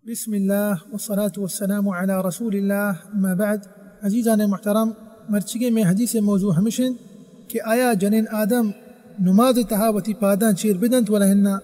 بسم اللہ والصلاة والسلام علی رسول اللہ، اما بعد۔ عزیزان محترم، مرچیگیں مئے حدیث موضوع ہمیش انت کہ آیا جنین آدم نماز تہا وتی پاداں چیر بدنت ولا ہنا؟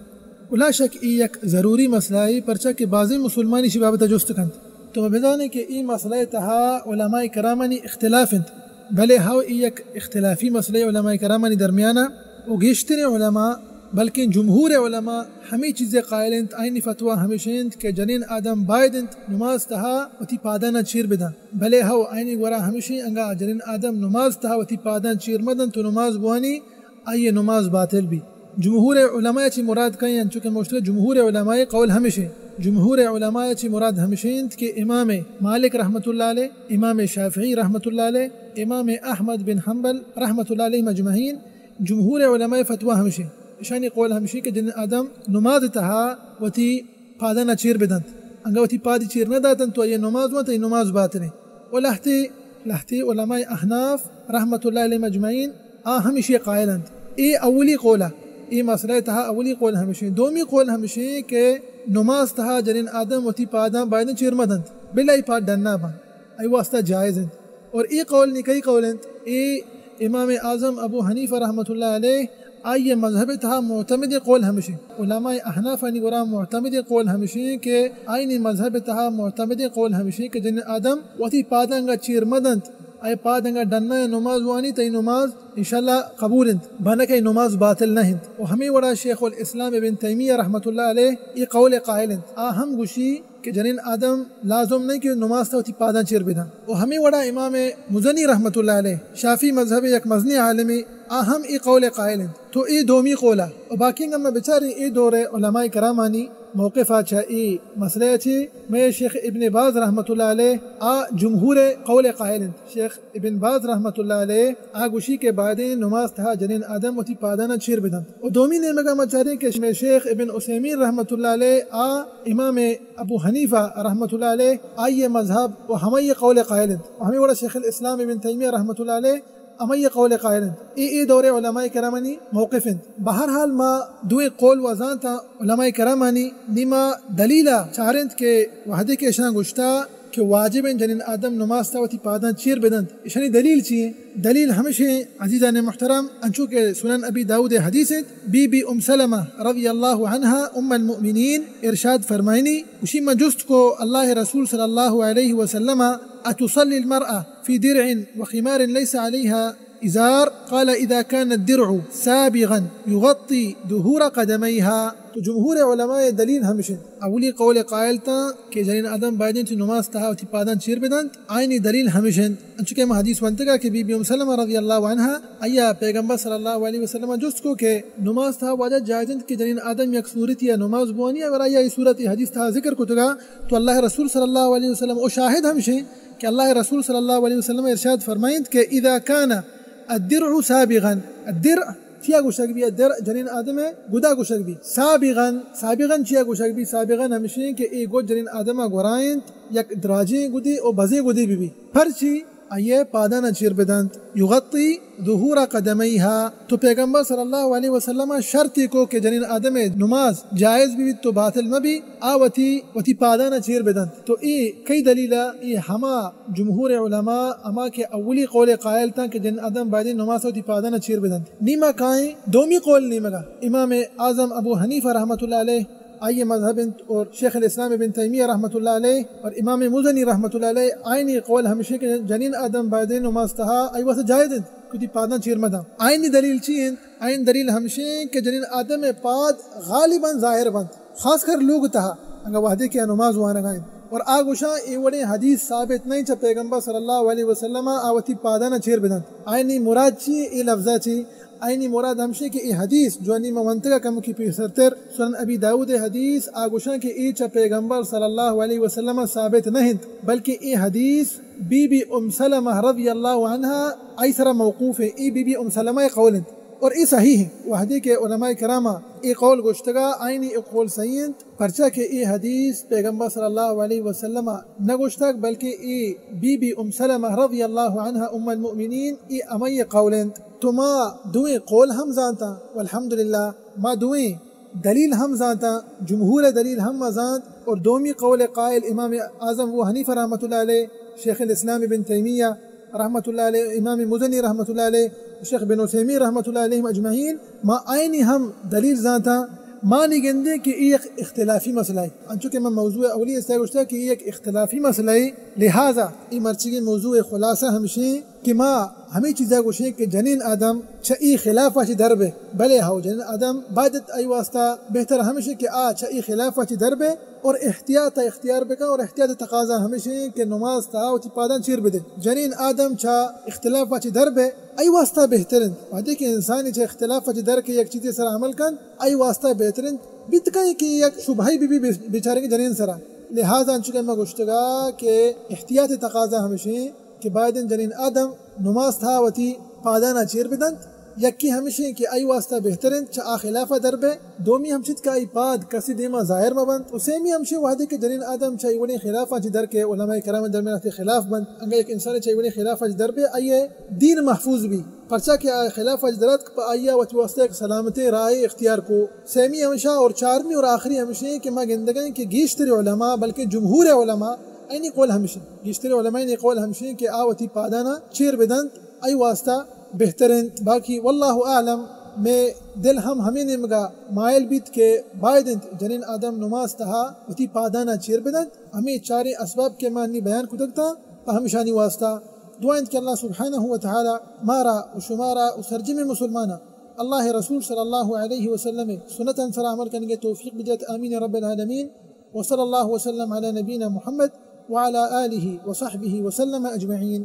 و لا شک ای یک ضروری مسئلہ ای، پرچا کہ بازیں مسلمانی شی بابت جست کنت۔ تو ما بزانیں کہ ای مسئلہ تہا علماء کرامانی اختلاف انت، بلے ہو ای یک اختلافی مسئلہ علماء کرامانی درمیانا و گیشتریں علماء، بلکیں جمہور علماء ہمے چیزے قائل انت، آئینی فتویٰ ہمیش انت کہ جنین آدم باید انت نماز تہا وتی پادانا چیر بدن، بلے ہو آئینی گورا ہمیش انت انگا جنین آدم نماز تہا وتی پاداں چیر مدن تو نماز بوانی، آئی نماز باطل بی۔ جمہور علماء چی مراد کئیں؟ انچو کہ مشترک جمہور علماء قول ہمیش انت۔ جمہور علماء چی مراد ہمیش انت کہ امام مالک رحمت اللہ علیہ، امام شافعی رحمت اللہ علیہ، امام احمد بن حنبل رحمت اللہ علیہ مجمعین، جمہور علماء فتویٰ ہمیش انت۔ اشانی قول ہمیش انت کہ جنین آدم نماز تہا وتی پادانا چیر بدنت۔ انگا وتی پادی چیر نہ داتنت تو آئی نماز وانت، آئی نماز باطل انت۔ و لہتے، لہتے علماء احناف رحمت اللہ علیہ مجمعین آ ہمیشی قائل انت۔ اے اولی قول ء، اے مسئلہ تہا اولی قول ہمیش انت۔ دومی قول ہمیش انت کہ نماز تہا جنین آدم وتی پاداں بایدن چیر مدنت، بلے آئی پاد ڈنا بنت، آئی واسطہ جائز انت۔ اور اے قول نی کئی قول انت؟ اے امام اعظم ابو حنیفہ رحمت اللہ علیہ، آئی مذہب تہا معتمد قول ہمیش انت۔ علماء احنافانی گورا معتمد قول ہمیش انت کہ آئینی مذہب تہا معتمد قول ہمیش انت کہ جنین آدم وتی پادانگا چیر مدنت، آئی پادانگا ڈنا نماز وانی، تئی نماز انشاءاللہ قبول انت، بانکہ نماز باطل نہ انت۔ و ہمے وڑا شیخ الاسلام ابن تیمیہ رحمت اللہ علیہ اے قول قائل انت۔ آ ہم گوشی کہ جنین آدم لازم نہیں کہ نماز تہا وتی پاداں چیر بدن۔ و ہمے وڑا امام مزنی رحمت اللہ علیہ، شافعی مذہب یک مزنی عالمی، آ ہم اے قول قائل انت۔ تو اے دومی قولا۔ و باقی انگا ما بچاریں اے دور علماء کرامانی موقف آ چہ اے مسئلہ چی، مئے شیخ ابن باز رحمت اللہ علیہ آ جمہور قول قائل انت۔ شیخ ابن باز رحمت اللہ علیہ آ گوشی کہ بایدیں نماز تہا جنین آدم وتی پادانا چیر بدنت۔ و دومی نیمگا ما چاریں کہ مئے شیخ ابن عثیمین رحمت اللہ علیہ آ امام ابو حنیفہ رحمت اللہ علیہ آئی مذہب و ہمائی قول قائل انت۔ و ہمے وڑا شیخ الاسلام ابن تیمیہ رحمت اللہ علیہ ہمائی قول قائل انت۔ اے، اے دور علماء کرامانی موقف انت۔ بہرحال ما دوئیں قول و زانتا علماء کرامانی، نی ما دلیلا چارنت کہ وہدے کہ اشاں گوشتا کہ واجب انت جنین آدم نماز تہا وتی پاداں چیر بدنت، اشانی دلیل چی انت؟ دلیل ہمیش انت عزیزان محترم، انچو کہ سنن ابی داؤد حدیث انت، بی بی ام سلمہ رضی اللہ عنہا ام المؤمنین ارشاد فرمائنی، گوشی من جست کو اللہ رسول صلی اللہ علیہ وسلم، اتصلی المرأة في درع وخمار ليس عليها ازار؟ قال اذا كان الدرع سابغا يغطي ظهور قدميها۔ تو جمہور علماء دلیل ہمیش انت۔ اولی قول قائل تاں کہ جنین آدم بایدیں چہ نماز تہا وتی پاداں چیر بدنت، آئینی دلیل ہمیش انت۔ انچو کہ ما حدیث ونتگا کہ بی بی ام سلمہ رضی اللہ عنہا آیا پیغمبر صلی اللہ علیہ وسلم جست کو کہ نماز تہا واجہ جائز انت کہ جنین آدم یک صورتی یا نماز بوانی، اگر آیا ای صورت ای حدیث تہا ذکر کتگا تو اللہ رسول صلی اللہ علیہ وسلم او شاہد ہمیش انت کہ اللہ رسول صلی اللہ علیہ وسلم ارشاد فرمائنت کہ اذا كان الدرع سابغا، الدرع چیا گوشگ بی؟ الدرع جنین آدم گدا گوشگ بی۔ سابغا، سابغا چیا گوشگ بی؟ سابغا ہمیش انت کہ اے گد جنین آدم گورا انت، یک دراجیں گدے او بزیں گدے بہ بی۔ پرچی؟ آئی پادانا چیر بدنت۔ یغطی ظہور قدمیہا۔ تو پیغمبر صلی اللہ علیہ وسلم شرطی کو کہ جنین آدم نماز جائز بہ بیت تو باطل مہ بی، آ وتی، وتی پادانا چیر بدنت۔ تو اے کئی دلیل؟ اے ہما جمہور علماء، ہما کہ اولی قول قائل تاں کہ جنین آدم بایدیں نماز وتی پادانا چیر بدنت۔ نی ما کائیں دومی قول نیمگا۔ امام اعظم ابو حنیفہ رحمت اللہ علیہ آئی مذہب انت اور شیخ الاسلام ابن تیمیہ رحمت اللہ علیہ اور امام مزنی رحمت اللہ علیہ، آئینی قول ہمیش انت کہ جنین آدم بایدیں نماز تہا آئی واسطہ جائز انت کہ وتی پاداں چیر مداں۔ آئینی دلیل چی انت؟ آئین دلیل ہمیش انت کہ جنین آدم پاد غالباً ظاہر بنت، خاص کر لوگ تہا، انگا وہدے کہ آ نماز وانگا انت۔ اور آ گوشاں اے وڑیں حدیث ثابت نہ انت چہ پیغمبر صلی اللہ علیہ وسلم آ وتی پادانا چیر بدنت۔ آئینی مراد چی؟ اے لفظا چی؟ آئینی مراد ہمیش انت کہ اے حدیث جو انی ما ونتگا کمکی پیسرتر، سنن ابی داؤد حدیث، آ گوشاں کہ اے چہ پیغمبر صلی اللہ علیہ وسلم ثابت نہ انت، بلکہ اے حدیث بی بی ام سلمہ رضی اللہ عنہا آئی سرا موقوف انت۔ اے بی بی ام سلمہ قول انت اور اے صحیح انت۔ وہدے کہ علماء کراما اے قول گوشتگا، آئینی اے قول صحیح انت، پرچا کہ اے حدیث پیغمبر صلی اللہ علیہ وسلم نہ گوشتگ، بلکہ اے بی بی ام سلمہ رضی اللہ عنہا ام المؤمنین اے ہمائی قول انت۔ تو ما دوئیں قول ہم زانتاں، والحمدللہ ما دوئیں دلیل ہم زانتاں، جمہور دلیل ہم زانت، اور دومی قول قائل امام اعظم ابو حنیفہ رحمۃ اللہ علیہ، شیخ الاسلام ابن تیمیہ رحمۃ اللہ علیہ، امام مزنی رحمۃ اللہ علیہ، شیخ بن عثیمین رحمۃ اللہ علیہم اجمعین، ما آئینی ہم دلیل زانتاں، ما نی گندیں کہ یہ ایک اختلافی مسئلہ ہے۔ انچو کہ من موضوع اولی است گوشتا کہ یہ ایک اختلافی مسئلہ ہے، لہذا یہ مرچیگی موضوع خلاصہ ہمشیں کہ ما ہمیں چیزا گوشیں کہ جنین آدم چہ ای خلاف چی در بے، بلے ہو جنین آدم باید ای واسطہ بہتر ہمشیں کہ آ چہ ای خلاف چی در بے اور احتیاط اختیار بکن، اور احتیاط تقاضا ہمشیں کہ نماز تہا وتی پادان چیر بدے۔ جنین آدم چہ اختلاف چی در بے، ای واسطہ بہتر انت۔ وہدے کہ انسانی چہ اختلاف چی در کے یک چیزے سر عمل کن، ای واسطہ بہتر انت۔ بیت کہیں کہ یک شبہی بی بی بیچارے جنین سرا۔ لہذا انچو کہ ما گوشتگا کہ احتیاط تقاضا ہمشیں کہ باید انت جنین آدم نماز تہا وتی پادانا چیر بدنت۔ یکی ہمشیں کہ آئی واسطہ بہتر انت چہ آ خلافا در بے۔ دومی ہمشت کہ آئی پاد کسی دیما ظاہر مہ بنت۔ و سیمی ہمشیں وہدے کہ جنین آدم چہ ای وڑیں خلافا چی در کے علماء کرام درمیان اختلاف بنت۔ انگا یک انسان چہ ای وڑیں خلافا چی در بے، آئی دین محفوظ بی۔ پرچا کہ آ خلافا چی در اتک، پہ آئیا وتی واسطہ یک سلامتیں راہے اختیار کو۔ سیمی ہمشا اور چارمی اور آخری ہمشیں کہ ما گندگیں کہ گیشتر علماء، بلکہ جمہور علماء، اینی قول ہمشیں، گیشتر علماء اینی قول ہمشیں کہ آ وتی پادانا چیر بدنت، ای واسطہ بہتر انت۔ باقی واللہ اعلم، میں دل ہم ہمیں نیمگا مائل بیت کہ باید انت جنین آدم نماز تہا وتی پادانا چیر بدنت۔ ہمیں چاریں اسباب کہ ما نی بیان کتگتا، پہ ہمشانی واسطہ دعا انت کہ اللہ سبحانہ و تعالی مارا و شمارا و سرجم مسلمانا اللہ رسول صلی اللہ علیہ وسلم سنتاں سر عمل کنگے توفیق بدیت۔ آمین رب العالمین۔ وصلی اللہ وسلم علی نبینا محمد وعلی آلہ وصحبہ وسلم اجمعین۔